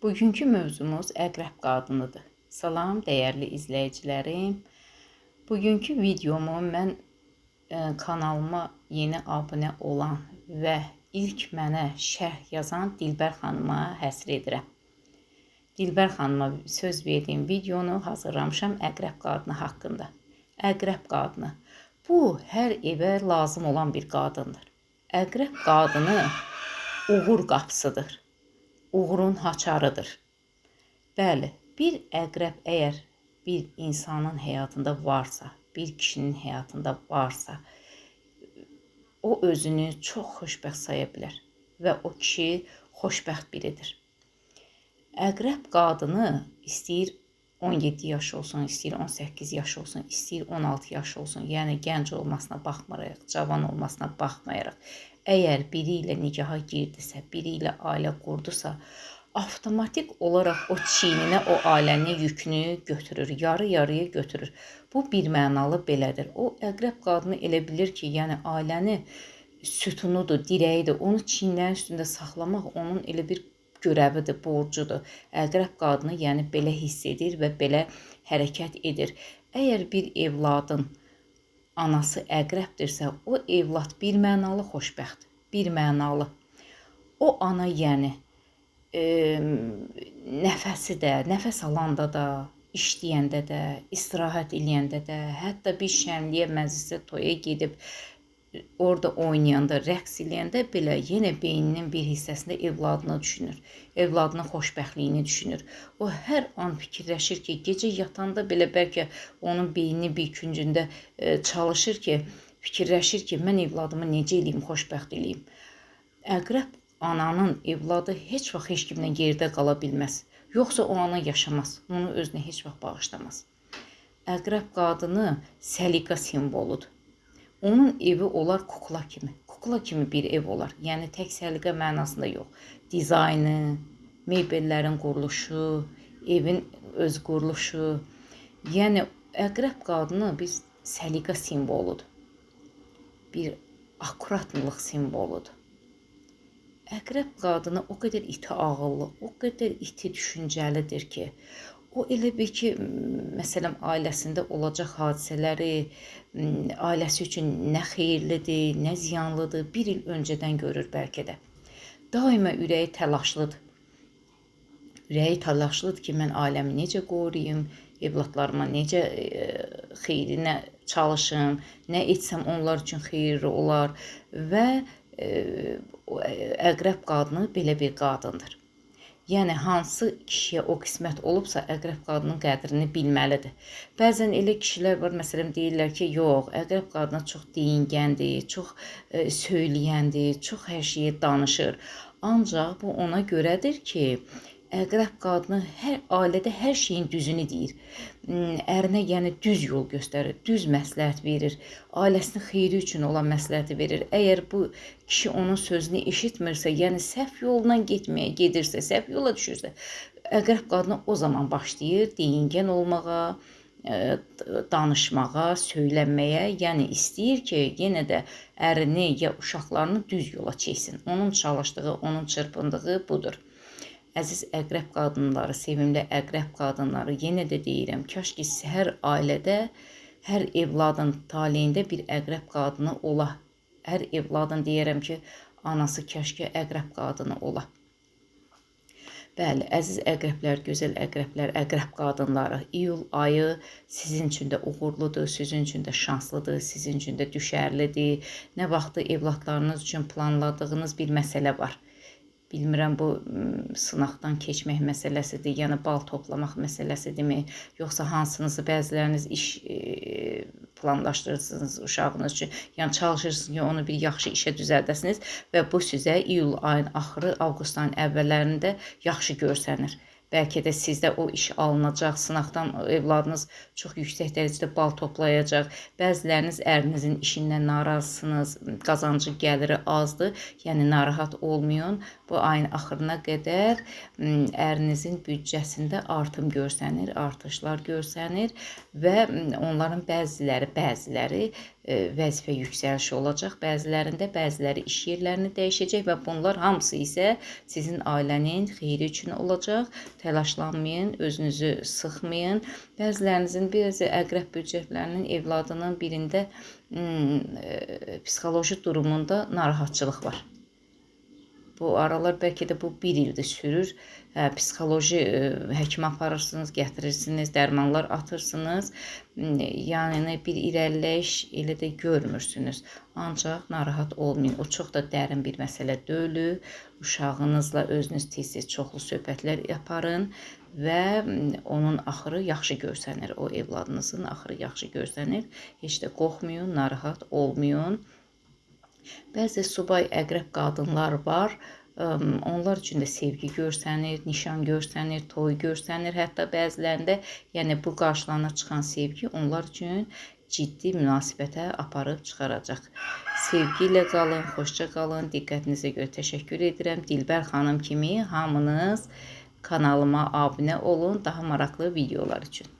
Bugünkü mövzumuz əqrəb qadınıdır. Salam dəyərli izləyicilərim. Bugünkü videomu mən kanalıma yeni abunə olan və ilk mənə şərh yazan Dilbər xanıma həsr edirəm. Dilbər xanıma söz verdiyim videonu hazırlamışam əqrəb qadını haqqında. Əqrəb qadını. Bu, hər evə lazım olan bir qadındır. Əqrəb qadını uğur qapısıdır. Uğurun haçarıdır. Bəli, bir əqrəb əgər bir insanın həyatında varsa, bir kişinin həyatında varsa, o özünü çox xoşbəxt saya bilər və o kişi xoşbəxt biridir. Əqrəb qadını istəyir 17 yaş olsun, istəyir 18 yaş olsun, istəyir 16 yaş olsun, yəni gənc olmasına baxmayaraq, cavan olmasına baxmayaraq, əgər biri ilə nikaha girdisə, biri ilə ailə qurdusa, avtomatik olaraq o çiyninə o ailənin yükünü götürür, yarı-yarıya götürür. Bu bir mənalı belədir. O əqrəb qadını elə bilir ki, yəni ailəni sütunudur, dirəyidir, onu çiyinlərin üstündə saxlamaq onun elə bir görəvidir, borcudur. Əqrəb qadını yəni belə hiss edir və belə hərəkət edir. Əgər bir evladın anası əqrəbdirsə, o evlad bir mənalı xoşbəxt, bir mənalı. O ana yəni nəfəsi də, nəfəs alanda da, işləyəndə də, istirahət eləyəndə də, hətta bir şənliyə, məclisə, toya gedib orada oynayanda, rəqs eləyəndə belə yenə beyninin bir hissəsində evladını düşünür. Evladının xoşbəxtliyini düşünür. O hər an fikirləşir ki, gecə yatanda belə bəlkə onun beyninin bir küncündə çalışır ki, fikirləşir ki, mən evladımı necə eləyim, xoşbəxt eləyim. Əqrəb ananın evladı heç vaxt heç kimdən yerdə qala bilməz. Yoxsa o ana yaşamaz, onu özünə heç vaxt bağışlamaz. Əqrəb qadını səliqə simvoludur. Onun evi olar kukla kimi. Kukla kimi bir ev olar. Yəni tək səliqə mənasında yox. Dizaynı, mebellərin quruluşu, evin öz quruluşu. Yəni əqrəb qadını bir səliqə simvoludur. Bir akkuratnılıq simvoludur. Əqrəb qadını o qədər iti ağıllı, o qədər iti düşüncəlidir ki, o elə bil ki, məsələn, ailəsində olacaq hadisələri, ailəsi üçün nə xeyirlidir, nə ziyanlıdır, bir il öncədən görür bəlkə də. Daima ürəyi təlaşlıdır. Ürəyi təlaşlıdır ki, mən ailəmi necə qoruyum, evladlarıma necə xeyrinə çalışım, nə etsəm onlar üçün xeyirli olar və əqrəb qadını belə bir qadındır. Yəni, hansı kişiyə o qismət olubsa, əqrəb qadının qədrini bilməlidir. Bəzən elə kişilər var, məsələn, deyirlər ki, yox, əqrəb qadını çox deyingəndir, çox söyləyəndir, çox hər şeyi danışır. Ancaq bu ona görədir ki, əqrəb qadını hər ailədə hər şeyin düzünü deyir. Ərinə yəni düz yol göstərir, düz məsləhət verir, ailəsinin xeyri üçün olan məsləhəti verir. Əgər bu kişi onun sözünü eşitmirsə, yəni səhv yolla getməyə gedirsə, səhv yola düşürsə, əqrəb qadını o zaman başlayır deyingən olmağa, danışmağa, söylənməyə, yəni istəyir ki, yenə də ərini ya uşaqlarını düz yola çəksin. Onun çalışdığı, onun çırpındığı budur. Əziz əqrəb qadınları, sevimli əqrəb qadınları, yenə də deyirəm, kaş ki, hər ailədə, hər evladın taleyində bir əqrəb qadını ola. Hər evladın deyərəm ki, anası kaş ki, əqrəb qadını ola. Bəli, əziz əqrəblər, gözəl əqrəblər, əqrəb qadınları, iyul ayı sizin üçün də uğurludur, sizin üçün də şanslıdır, sizin üçün də düşərlidir. Nə vaxtı evladlarınız üçün planladığınız bir məsələ var. Bilmirəm, bu sınaqdan keçmək məsələsidir, yəni bal toplamaq məsələsidirmi, yoxsa hansınızı bəziləriniz iş planlaşdırırsınız uşağınız üçün, yəni çalışırsınız ki, onu bir yaxşı işə düzəldəsiniz və bu sizə iyul ayın axırı, avqust ayın əvvəllərində yaxşı görsənir. Bəlkə də sizdə o iş alınacaq, sınaqdan evladınız çox yüksək dərəcədə bal toplayacaq. Bəziləriniz ərinizin işindən narazısınız, qazancı, gəliri azdır. Yəni narahat olmayın. Bu ayın axırına qədər ərinizin büdcəsində artım görsənir, artışlar görsənir və onların bəziləri vəzifə yüksəlişi olacaq, bəzilərində bəziləri iş yerlərini dəyişəcək və bunlar hamısı isə sizin ailənin xeyri üçün olacaq. Təlaşlanmayın, özünüzü sıxmayın. Bəzilərinizin biraz əqrəb bürclərinin evladının birində psixoloji durumunda narahatçılıq var. Bu aralar bəlkə də bu bir ildir sürür. Psixoloji həkimə aparırsınız, gətirirsiniz, dərmanlar atırsınız. Yəni bir irəliləyiş elə də görmürsünüz. Ancaq narahat olmayın. O çox da dərin bir məsələ deyil. Uşağınızla özünüz tez-tez çoxlu söhbətlər aparın və onun axırı yaxşı görsənir. O evladınızın axırı yaxşı görsənir. Heç də qorxmayın, narahat olmayın. Bəzi subay əqrəb qadınlar var. Onlar üçün də sevgi görsənir, nişan görsənir, toy görsənir. Hətta bəzilərində, yəni bu qarşılarına çıxan sevgi onlar üçün ciddi münasibətə aparıb çıxaracaq. Sevgi ilə qalın, xoşça qalın. Diqqətinizə görə təşəkkür edirəm. Dilbər xanım kimi hamınız kanalıma abunə olun daha maraqlı videolar üçün.